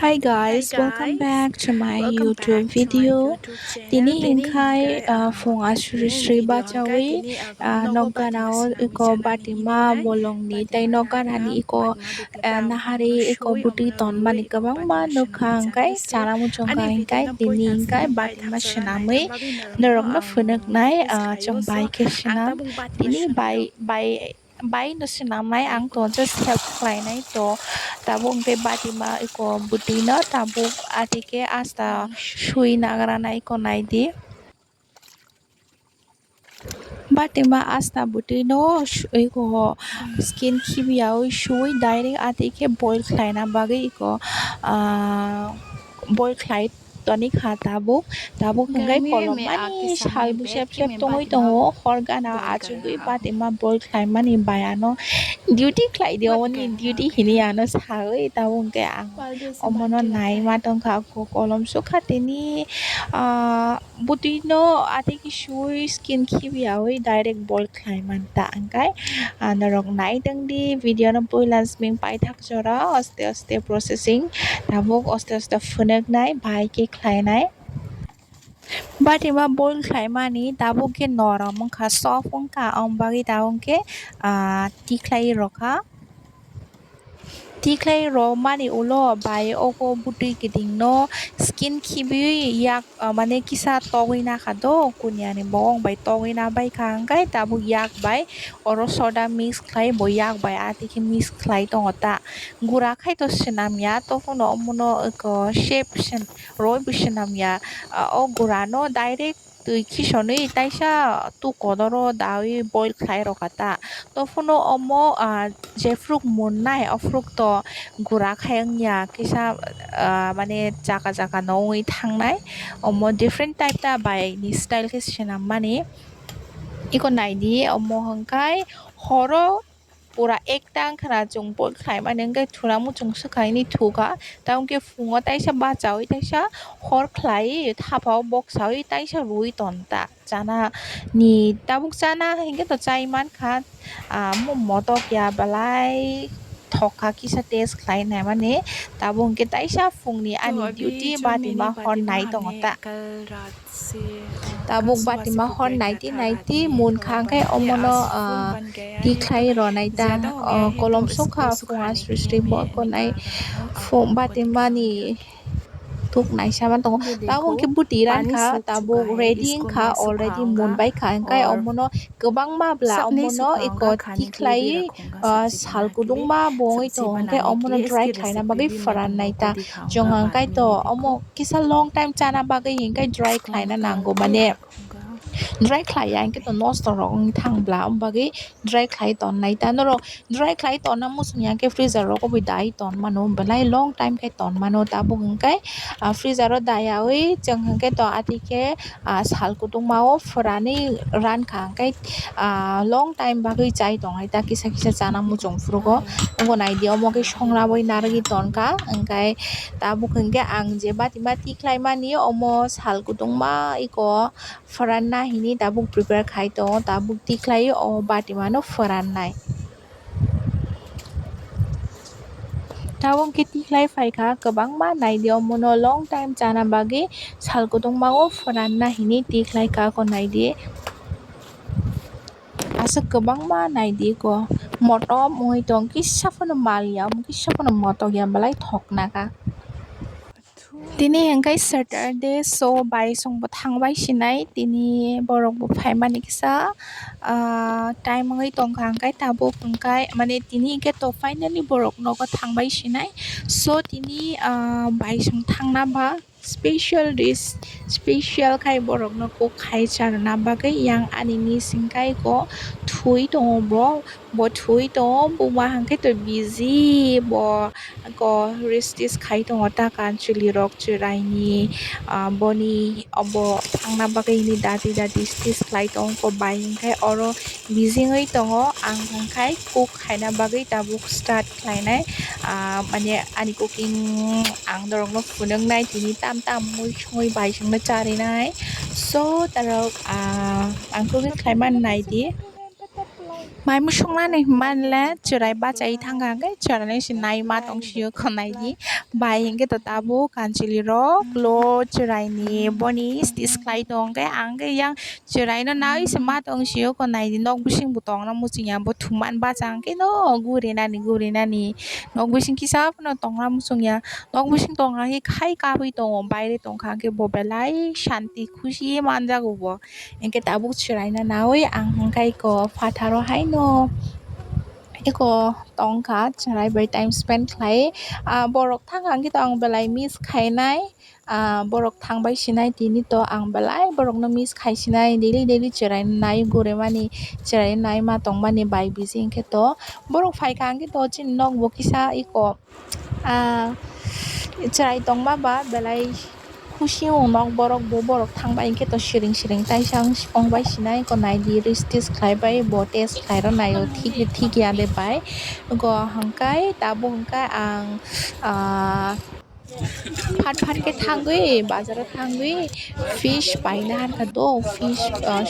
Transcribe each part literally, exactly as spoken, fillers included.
Hi guys, welcome back to my YouTube video. Tini hingkhai, ah, phung asuri sri bachawi, ah, nokgana o iko batima bolongni tei nokgana ni iko, ah, nahari iko bwtwi tonmani kwbangma nukha hingkhai chana muchungkha hingkhai tini hingkhai batima swnamwi norokno phunuknai, ah, chwng bai khe swnam tini bai bai. Bai no swnamnai ang to just help khlainai to tabuk hwnkhe batima iko bwtwi no tabuk atike asta sui nagra nai ko naidi. Batima asta bwtwi no sui ko skin khibiyawi sui direct atike boil khlaina bagwi iko, ah, boil khlai toni kha tabuk, tabuk hwnkhe kolomani sal busep sep tongwi tongo, hor gana achugwi batima boil khlaimani bai ano duty khlai di, omoni duty hini ano sawi tabuk hwnkhe ang omono naima tongkha, kolom sukha tini, ah, bwtwi no atwi kisui skin khibiyawi direct boil khlai manta hwnkhe, ah, norok naitongdi video no puila swming paithak jora aste aste processing tabuk aste aste phunuknai bai khe khlainai. Batima boil khlaimani tabuk khe norom wngkha, soft wngkha, aboni bagwi tabuk khe, ah, tikhlai rwkha. Tikhlai rwmani ulo bai ogo bwtwi kiting no skin khibiwi yak, ah, mane kisa togwi nakha do, kuniani bowong bai togwi nabaikha hwnkhe tabuk yak bai oro soda mix khlai bo yak bai atwi khe mix khlai tongo ta. Gura khai to swnam ya, tophano omono eko shape roi bo swnam ya, ah, o gura no direct twi khisonwi taisa tu kodoro dawi boil khlai rwkha ta. Tophano omo, ah, jephru munnai ophru to gura khai wngya kisa, ah, mane chaka chaka no wngwi thangnai. Omo different type ta bai ni style khe swnammani. Iko naidi omo hwnkhe horo pura ekta wngkha na chwng boil khlaimani hwnkhe thuna muchung swkha hwnwi thukha. Tamo khe phungo taisa bachawi taisa hor khlai thapao boksawi taisa rwi tonta. Chana ni tabuk chana hinkhe to chai mankha, ah, mo motok ya belai thok kha kisa taste khlai naimani. Tabuk hinkhe taisa phungni ani duty batima hor nai tongo ta. Tabuk batima hor naiti naiti munkha hwnkhe omono, ah, tikhlai rwnai ta, oh, kolom sokha phung asri sri bo konai phung batimani thuk naisa man tongo. Tabuk hwnkhe bwtwi rankha, tabuk ready wngkha, already munbaikha, hwnkhe omono kwbangma bwla omono eko tikhlai, ah, sal kudungma bo wngwi tongo, hwnkhe omono dry khlaina bagwi phoran nai ta. Chwng hwnkhe to omo kisa long time chana bagwi hinkhe dry khlaina nango, mane dry khlaiya hinkhe to nosto rok wngwi thang bwla, omo bagwi dry khlai tonnai ta. Norok dry khlai tonna muchung ya khe freezer rogo bo dai ton mano, belai long time khe ton mano. Tabuk hinkhe, ah, freezer o dayawi chwng hinkhe to atwi khe, ah, sal kudungma o phwranwi rankha hinkhe, ah, long time bagwi chai tongnai ta, kisa kisa chana muchung phuru go. Obo naidi omo khe songrabwi narwgwi tonkha, hinkhe tabuk hinkhe ang je batima tikhlai mani omo sal kudungma iko phoranna hini tabuk prepare khai tongo, tabuk tikhlai o batima no phorannai. Tabuk khe tikhlai phaikha, kwbangma naidi omono long time chana bagwi sal kudungma o phoranna hini tikhlai kha ko naidi. Aswk kwbangma naidi ko motom wngwi tong, kisa phano mal ya, kisa phano motok ya, belai thok naka. Tini hwnkhe Saturday, so bai chwngbo thangbai sinai, tini borokbo phaimani kisa, ah, time wngwi tongkha, hwnkhe tabuk hwnkhe mane tini hwnkhe to finally borok nogo thangbai sinai, so tini, ah, bai chwng thangna ba special dish, special khai borokno cook khai charwna bagwi yang ani nisinkai ko thwi tongo bo. Bo thwi tongo, buma hwnkhe to busy, bo ko rest test khai tongo ta, kanchwlwi rok chwraini, ah, boni obo thangna bagwi hwnwi dati dati test khlai tongo ko bai, hwnkhe oro busy wngwi tongo. Ang hwnkhe cook khaina bagwi tabuk start khlainai, ah, mane ani cooking ang norokno phunuknai, tini tam tam mui songwi bai songno charinai. So, tarok, ah, ang cooking khlaimani naidi. Mai musung nani manle chwrai bachai thangkha hwnkhe chwraino se nai ma tong sio khwnai di. Bai hwnkhe to tabuk kanchwlwi rok lo chwraini boni stis khlai tong khe ang khe yang chwraino nai se ma tong sio khwnai di. Nok bising bo tongna muchung ya bo thumani bacha hwnkhe no guri nani guri nani nok bising kisa phano tongna muchung ya. Nok bising tongna khe khai kabui tongo baire tongkha hwnkhe bo belai shanti khusi manjago bo. Hwnkhe tabuk chwraino naui ang hwnkhe iko phatharo haino iko tongkha chwrai bai time spend khlai. Ah, borok thangkha hwnkhe to ang belai miss khainai. Ah, borok thangbai sinai tini to ang belai borokno miss khai sinai daily daily chwraino nai guremani chwraino nai ma tongmani bai busy hwnkhe to borok phaikha hwnkhe to chini nok bo kisa iko Ah, chwrai tongma ba belai khusi wngnok borok bo borok thangbai hwnkhe to siring siring taisa wng bai sinai ko naidi ris tis khlai bai bo test khlai rw naio thik thik ya de bai go hwnkhe tabuk hwnkhe ang ah, phat phat khe thangwi bazaro thangwi fish paina harkha do fish ah,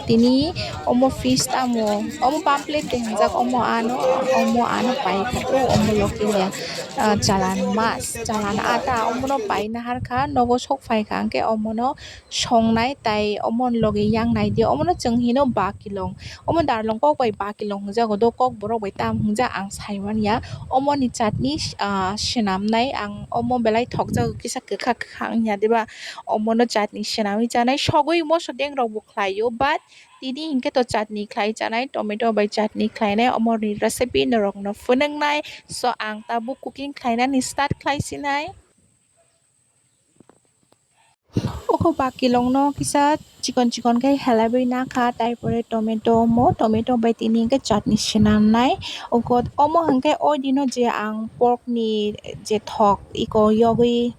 tini omo fish tamo omo pamphlet de hingjak omo ano omo ano paikha do omo logi ya ah, chalan mas chalan ata omono paina harkha nogo sok phaikha hwnkhe omono songnai tai omo logi yang naidi omono chwng hino bakilong omo darlong kok bai bakilong hingjago do kok borok bai tam hingjak ang saimanya omoni chatni ah, swnamnai ang omo belai thokjago kisa kwkha kwkha wngya diba omono chatni swnamwi chanai sogwi moso dengrok bo khlaio but tini hinkhe to chatni khlai chanai tomato bai chatni khlainai omoni recipe norokno phunuknai so ang tabuk cooking khlainani start khlai sinai. Oko bakilongno kisa chikon chikon khe helaiwi nakha, tai pore tomato omo, tomato bai tini hwnkhe chutney swnamnai. Oko omo hwnkhe o dino je ang pork ni je thok iko yogwi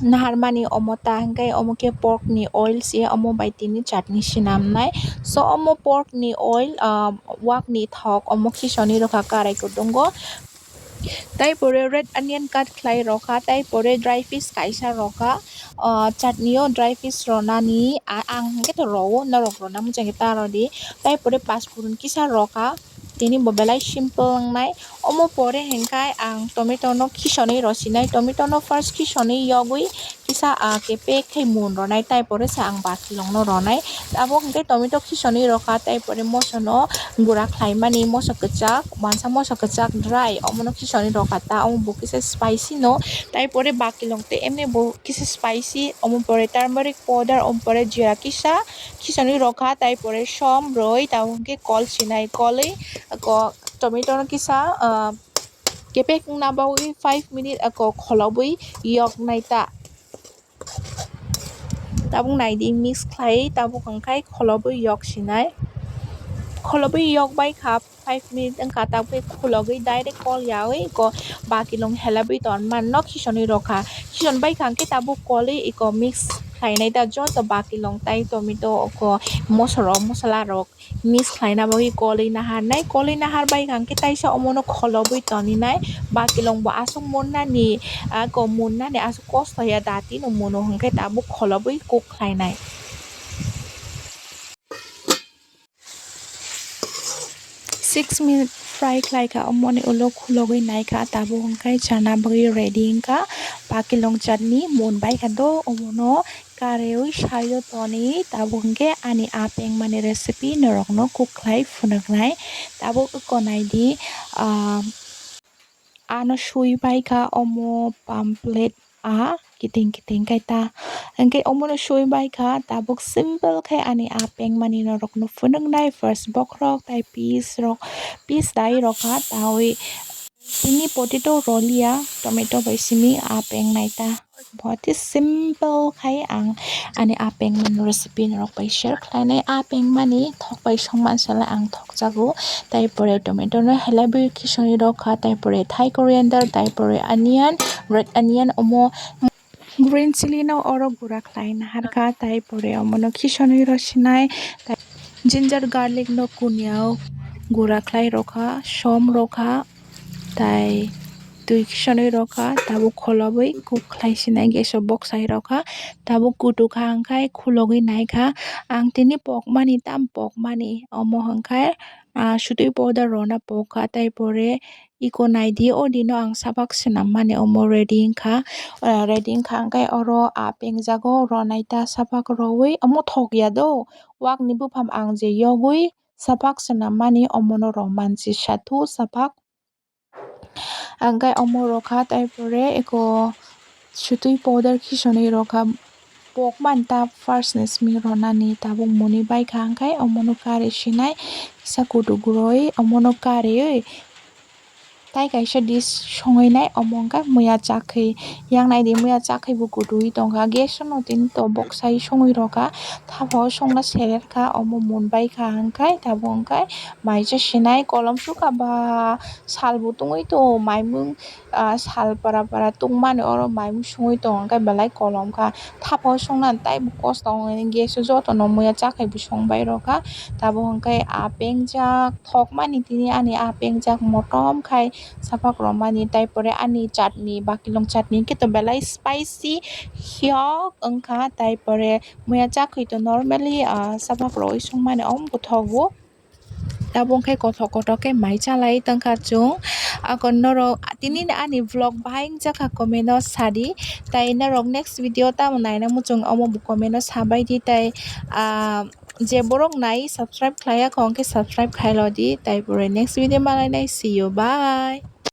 naharmani omo ta hwnkhe omo khe pork ni oil se omo bai tini chutney swnamnai. So omo pork ni oil, ah, wak ni thok omo khisoni rwkha karai kutungo. Tai pore red onion cut khlai rokha, tai pore dry fish kaisa rokha, ah, chutney o dry fish ronani, a-, ang hwnkhe to rowo, norok rona muchungkhe ta rodi. Tai pore paspurun kisa rokha, tini bo belai simple wngnai. Omo pore hwnkhe ang tomato no khisonwi rosinai, tomato no first khisonwi yogwi kisa, ah, kepek khe mun ronai, tai pore se ang bakilongno ronai. Abo hwnkhe tomato khisonwi rokha, tai pore moso no gura khlaimani moso kwchak, uansa moso kwchak dry, omono khisonwi rokha ta, omo bo kisa spicy no, tai pore bakilong te emni bo kisa spicy, omo pore turmeric powder, omo pore jeera kisa khisonwi rokha, tai pore som rwi, tabuk hwnkhe kol sinai, kolwi ko tomato no kisa, ah, kepek wngna bagwi five minute ako kholobwi yoknai ta. Tabuk naidi mix khlai, tabuk hwnkhe kholobwi yok sinai. Kholobwi yok bai kha five minute wngkha, tabuk khulogwi direct kol yaui ko bakilong helabwi tonmano khisonwi rokha. Khison bai kha hwnkhe tabuk kolwi iko mix khlainai ta joto bakilong tai tomato ko mosorok, mosolarok. Mix khlaina bagwi kolwi naharnai, kolwi nahar bai hwnkhe taisa omono kholobwi toninai, bakilong bo aswk munnani, ah, ko munnani aswk kosto ya dati no muno hwnkhe tabuk kholobwi cook khlainai. Six minute fry khlaikha, omoni ulo khulogwi naikha, tabuk hwnkhe chana bagwi ready wngkha, bakilong chutney mun baikha do, omono Kareui sayo toni, tabuk hwnkhe ani a pengmani recipe norokno cook khlai phunuknai. Tabuk eko naidi, ah, ano sui baikha omo pamphlet a kiting kiting khe ta. Hwnkhe omono sui baikha, tabuk simple khe ani a pengmani norokno phunuknai. First bokhorok tai piece rok, piece dai rokha, taui tini potato roliya, tomato bai simi a pengnai ta. Bahai simple khai ang ani a pengmani recipe norok bai share khlainai. A pengmani thok bai songma sala ang thokjago. Tai pore tomato no helai bui khisoni rokha, tai pore Thai coriander, tai pore onion, red onion omo green chilli no oro gura khlai naharkha, tai pore omono khisoni rosinai, tai ginger garlic no kuniao gura khlai rokha, som rokha. Tai twi kisa nwi rokha, tabuk kholobwi cook khlai sinai gas o bok sai rokha, tabuk kutukha hwnkhe khulogwi naikha. Ang tini pokmani, tam pokmani, omo hwnkhe ah, sutwi powder rwna pok kha, tai pore iko naidi, o dino ang sapak swnammani omo ready wngkha. Ah, ready wngkha hwnkhe oro, ah, pengjago rwnaita sapak rwui omo thok ya do, wakni buphang ang je yogwi sapak swnammani omono rw mansi sathu sapak. Hwnkhe omo rw kha, tai pore eko sutwi powder khisonwi rw kha. Pokmani ta first ni simi rwnani tabuk mwnwi bai kha, hwnkhe omono kari sinai kisa kudugroi omono kariui tai kaisa dish songwi nai, omo hwnkhe muya chakhwi. Yang naidi muya chakhwi bo kuduui tongkha, gas no tini to boksai songwi rw kha, thapao songna seler kha, omo mun bai kha, hwnkhe tabuk hwnkhe mai cha sinai kolom sukha ba. Sal bo tungui tongo, maimung, ah, sal para para tungmani oro maimung sungui tongo, hwnkhe belai kolom kha. Thapao songna taibo kosto wngo, gas o jotono muya chakhwi bo songbai rw kha. Tabuk hwnkhe ah pengjak thokmani tini ani ah pengjak motom khai sapak rwmani, tai pore ani chutney, bakilong chutney hwnkhe to belai spicy yok wngkha, tai pore muya chakhwi to normally, ah, sapak rwui songmani omo bwthogo. Tabuk khe kothok kothok khe mai chalai tongkha chwng. Ako norok tini ani vlog bahai wngjakha comment o sadi. Tai norok next video tamo naina muchung omo bo comment o sabai di tai, ah, je borok nai subscribe khlai ya kho hwnkhe subscribe khailo di. Tai pore next video malai nai, see you, bye.